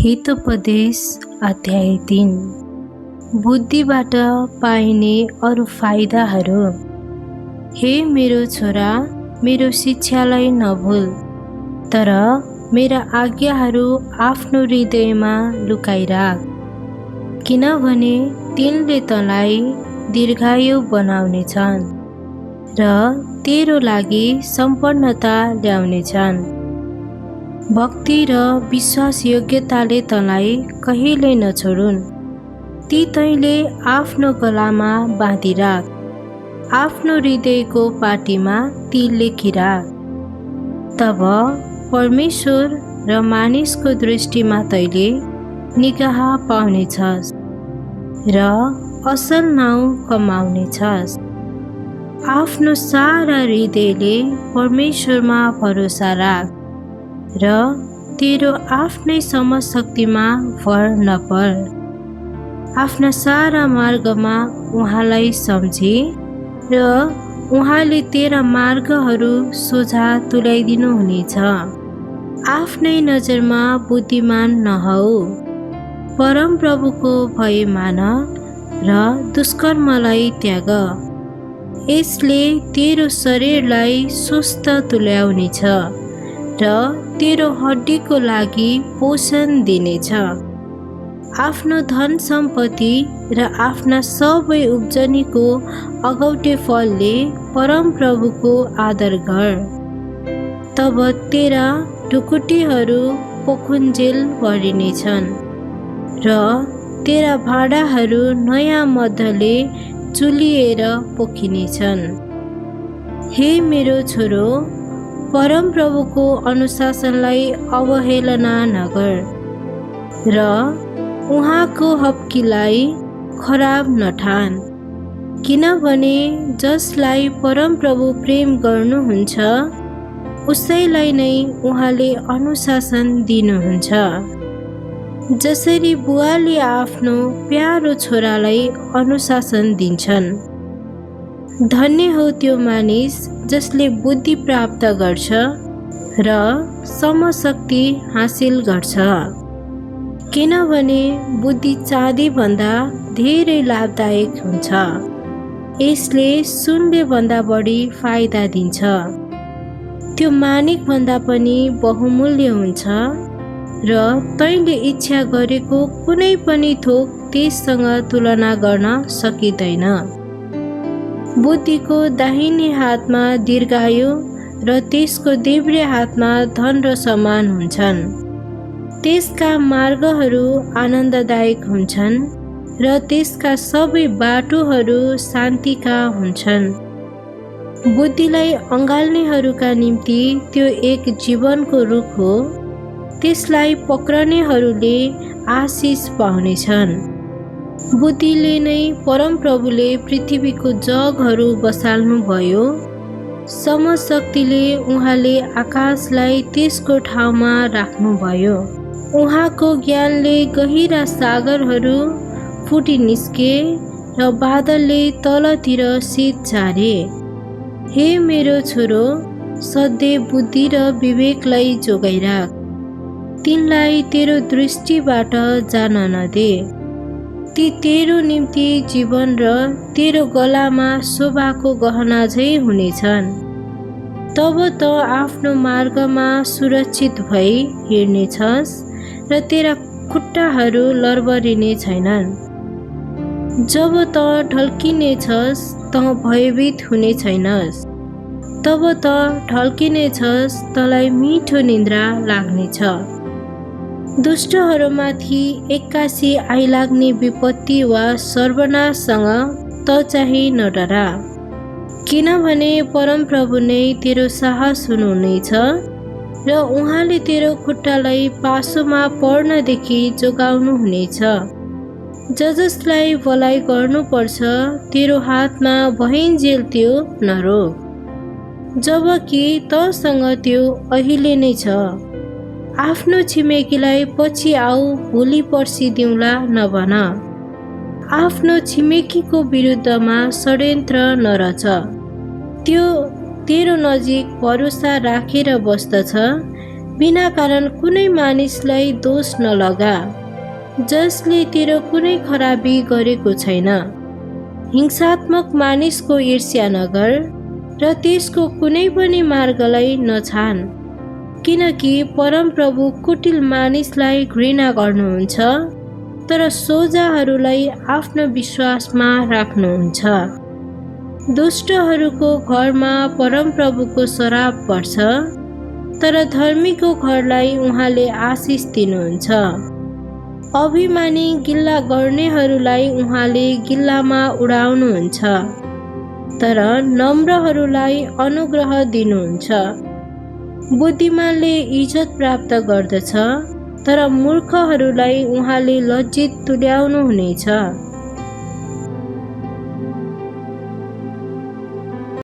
हितोपदेश अध्याय 3। बुद्धिबाट पाइने अरू फाइदाहरू। हे मेरो छोरा, मेरो शिक्षालाई नभुल, तर मेरा आज्ञाहरू आफ्नो हृदयमा लुकाइराख, किनभने तिनले तँलाई दीर्घायु बनाउनेछन् र तेरो लागि सम्पन्नता ल्याउनेछन्। भक्ति र विश्वासयोग्यताले तँलाई कहिले नछोडुन्। ती तैँले आफ्नो गलामा बाँधिराख, आफ्नो हृदयको पाटीमा ती लेखिराख। तब परमेश्वर र मानिसको दृष्टिमा तैँले निगाह पाउनेछस् र असल नाउँ कमाउनेछस्। आफ्नो सारा हृदयले परमेश्वरमा भरोसा राख र तेरो आफ्नै समशक्तिमा भर नपर। आफ्ना सारा मार्गमा उहाँलाई सम्झी र उहाँले तेरा मार्गहरू सोझा तुल्याइदिनुहुनेछ। आफ्नै नजरमा बुद्धिमान नहौ, परमप्रभुको भय मान र दुष्कर्मलाई त्याग। यसले तेरो शरीरलाई स्वस्थ तुल्याउनेछ र तेरो हड्डीको लागि पोषण दिनेछ। आफ्नो धन सम्पत्ति र आफ्ना सबै उब्जनीको अगौटे फलले परमप्रभुको आदर गर। तब तेरा ढुकुटीहरू पोखुन्जेल भरिनेछन् र तेरा भाँडाहरू नयाँ मधले चुलिएर पोखिनेछन्। हे मेरो छोरो, परमप्रभुको अनुशासनलाई अवहेलना नगर र उहाँको हप्कीलाई खराब नठान, किनभने जसलाई परमप्रभु प्रेम गर्नुहुन्छ उसैलाई नै उहाँले अनुशासन दिनुहुन्छ। जसरी बुवाले आफ्नो प्यारो छोरालाई अनुशासन दिन्छन्। धन्य हो त्यो मानिस जसले बुद्धि प्राप्त गर्छ र समशक्ति हासिल गर्छ, किनभने बुद्धि चाँदी भन्दा धेरै लाभदायक हुन्छ। यसले सुनले भन्दा बढी फाइदा दिन्छ। त्यो मानिक भन्दा पनि बहुमूल्य हुन्छ र तैँले इच्छा गरेको कुनै पनि थोक त्यससँग तुलना गर्न सकिँदैन। बुद्धिको दाहिने हातमा दीर्घायु र त्यसको देब्रे हातमा धन र सम्मान हुन्छन्। त्यसका मार्गहरू आनन्ददायक हुन्छन् र त्यसका सबै बाटोहरू शान्तिका हुन्छन्। बुद्धिलाई अँगाल्नेहरूका निम्ति त्यो एक जीवनको रुख हो, त्यसलाई पक्रनेहरूले आशिष पाउनेछन्। बुद्धिले नै परमप्रभुले पृथ्वीको जगहरू बसाल्नुभयो। समशक्तिले उहाँले आकाशलाई त्यसको ठाउँमा राख्नुभयो। उहाँको ज्ञानले गहिरा सागरहरू फुटी निस्के र बादलले तलतिर शीत झारे। हे मेरो छोरो, सधैँ बुद्धि र विवेकलाई जोगाइराख, तिनलाई तेरो दृष्टिबाट जान नदे। ती तेरो निम्ति जीवन र तेरो गलामा शोभाको गहना झै हुनेछन्। तब त आफ्नो मार्गमा सुरक्षित भई हिँड्नेछस् र तेरा खुट्टाहरू लरबरिने छैनन्। जब त ढल्किनेछस् त भयभीत हुने छैनस्। तब त ढल्किनेछस्, तँलाई मिठो निन्द्रा लाग्नेछ। दुष्टहरूमाथि एक्कासी आइलाग्ने विपत्ति वा सर्वनाशसँग त चाहिँ नडरा, किनभने परमप्रभु नै तेरो साहस हुनुहुनेछ र उहाँले तेरो खुट्टालाई पासोमा पर्नदेखि जोगाउनुहुनेछ। जसलाई भलाइ गर्नुपर्छ तेरो हातमा भइन्जेल त्यो नरोक, जबकि तँसँग त्यो अहिले नै छ। आफ्नो छिमेकीलाई पछि आऊ भोलि पर्सि दिउँला नभन। आफ्नो छिमेकीको विरुद्धमा षड्यन्त्र नरच। त्यो तेरो नजिक भरोसा राखेर बस्दछ बिना कारण कुनै मानिसलाई दोष नलगा, जसले तेरो कुनै खराबी गरेको छैन। हिंसात्मक मानिसको ईर्ष्या नगर र त्यसको कुनै पनि मार्गलाई नछान, किनकि परमप्रभु कुटिल मानिसलाई घृणा गर्नुहुन्छ तर सोझाहरूलाई आफ्नो विश्वासमा राख्नुहुन्छ। दुष्टहरूको घरमा परमप्रभुको श्राप पर्छ, तर धर्मीको घरलाई उहाँले आशिष दिनुहुन्छ। अभिमानी गिल्ला गर्नेहरूलाई उहाँले गिल्लामा उडाउनुहुन्छ, तर नम्रहरूलाई अनुग्रह दिनुहुन्छ। बुद्धिमानले इज्जत प्राप्त गर्दछ, तर मूर्खहरूलाई उहाँले लज्जित तुल्याउनुहुनेछ।